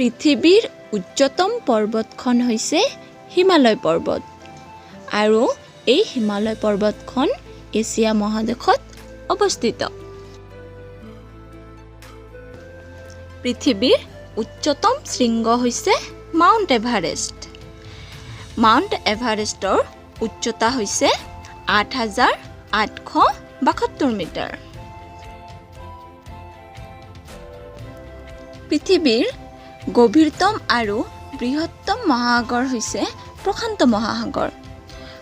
পৃথিৱীৰ উচ্চতম পৰ্বতখন হৈছে হিমালয় পৰ্বত আৰু এই হিমালয় পৰ্বতখন এছিয়া মহাদেশত অৱস্থিত। পৃথিৱীৰ উচ্চতম শৃংগ হৈছে মাউণ্ট এভাৰেষ্ট। মাউণ্ট এভাৰেষ্টৰ উচ্চতা হৈছে 8872 মিটাৰ। পৃথিৱীৰ গভীৰতম আৰু বৃহত্তম মহাসাগৰ হৈছে প্ৰশান্ত মহাসাগৰ।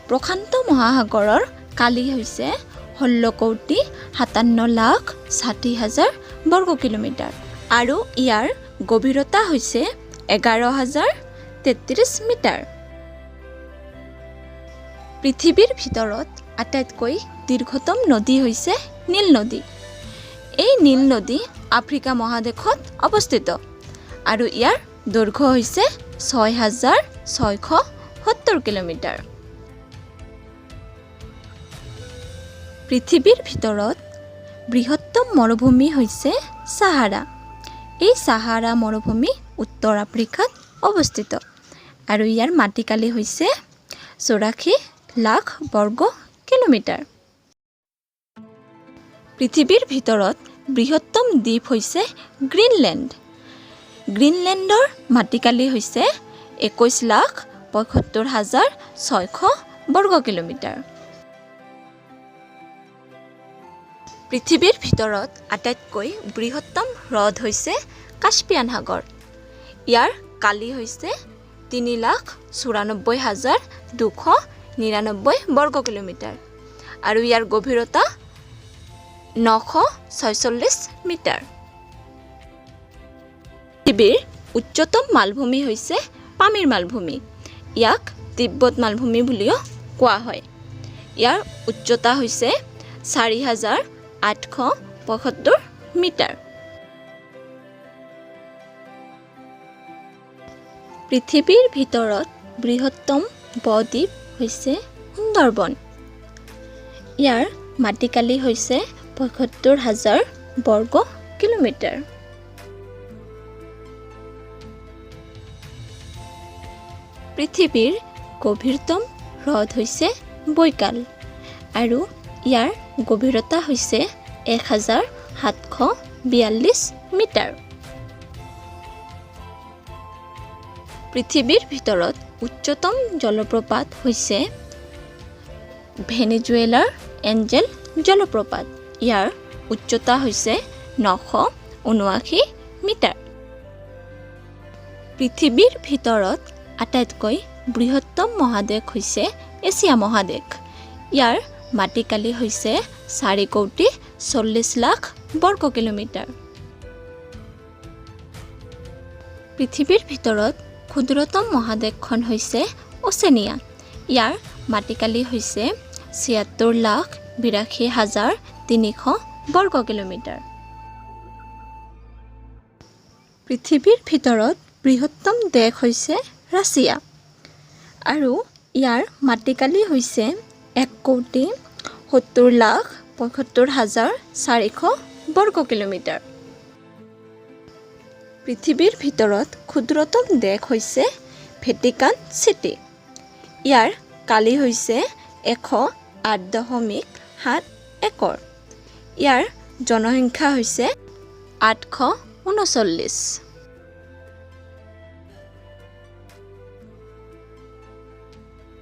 প্ৰশান্ত মহাসাগৰৰ কালি হৈছে 16,57,60,000 বৰ্গ কিলোমিটাৰ আৰু ইয়াৰ গভীৰতা হৈছে 11,033 মিটাৰ। পৃথিৱীৰ ভিতৰত আটাইতকৈ দীৰ্ঘতম নদী হৈছে নীল নদী। এই নীল নদী আফ্ৰিকা মহাদেশত অৱস্থিত আৰু ইয়াৰ দৈৰ্ঘ্য হৈছে 6670 কিলোমিটাৰ। পৃথিৱীৰ ভিতৰত বৃহত্তম মৰুভূমি হৈছে চাহাৰা। এই চাহাৰা মৰুভূমি উত্তৰ আফ্ৰিকাত অৱস্থিত আৰু ইয়াৰ মাটিকালি হৈছে 84 লাখ বৰ্গ কিলোমিটাৰ। পৃথিৱীৰ ভিতৰত বৃহত্তম দ্বীপ হৈছে গ্ৰীণলেণ্ড। গ্ৰীণলেণ্ডৰ মাটিকালি হৈছে 21,75,600 বৰ্গ কিলোমিটাৰ। পৃথিৱীৰ ভিতৰত আটাইতকৈ বৃহত্তম হ্ৰদ হৈছে কাস্পিয়ান সাগৰ। ইয়াৰ কালি হৈছে 3,94,299 বৰ্গ কিলোমিটাৰ আৰু ইয়াৰ গভীৰতা 946 মিটাৰ। পৃথিৱীৰ উচ্চতম মালভূমি হৈছে পামিৰ মালভূমি। ইয়াক তিব্বত মালভূমি বুলিও কোৱা হয়। ইয়াৰ উচ্চতা হৈছে 4875 মিটাৰ। পৃথিৱীৰ ভিতৰত বৃহত্তম বদ্বীপ হৈছে সুন্দৰবন। ইয়াৰ মাটিকালি হৈছে 75,000 বৰ্গ কিলোমিটাৰ। পৃথিৱীৰ গভীৰতম হ্ৰদ হৈছে বৈকাল আৰু ইয়াৰ গভীৰতা হৈছে 1742 মিটাৰ। পৃথিৱীৰ ভিতৰত উচ্চতম জলপ্ৰপাত হৈছে ভেনেজুৱেলাৰ এঞ্জেল জলপ্ৰপাত। ইয়াৰ উচ্চতা হৈছে 979 মিটাৰ। পৃথিৱীৰ ভিতৰত আটাইতকৈ বৃহত্তম মহাদেশ হৈছে এছিয়া মহাদেশ। ইয়াৰ মাটিকালি হৈছে 4 কোটি 40 লাখ বৰ্গ কিলোমিটাৰ। পৃথিৱীৰ ভিতৰত ক্ষুদ্ৰতম মহাদেশখন হৈছে অ'চেনিয়া। ইয়াৰ মাটিকালি হৈছে 76,82,300 বৰ্গ কিলোমিটাৰ। পৃথিৱীৰ ভিতৰত বৃহত্তম দেশ হৈছে ৰাছিয়া আৰু ইয়াৰ মাটিকালি হৈছে 1,70,75,400 বৰ্গ কিলোমিটাৰ। পৃথিৱীৰ ভিতৰত ক্ষুদ্ৰতম দেশ হৈছে ভেটিকান চিটি। ইয়াৰ কালি হৈছে 108.7 একৰ। ইয়াৰ জনসংখ্যা হৈছে 839।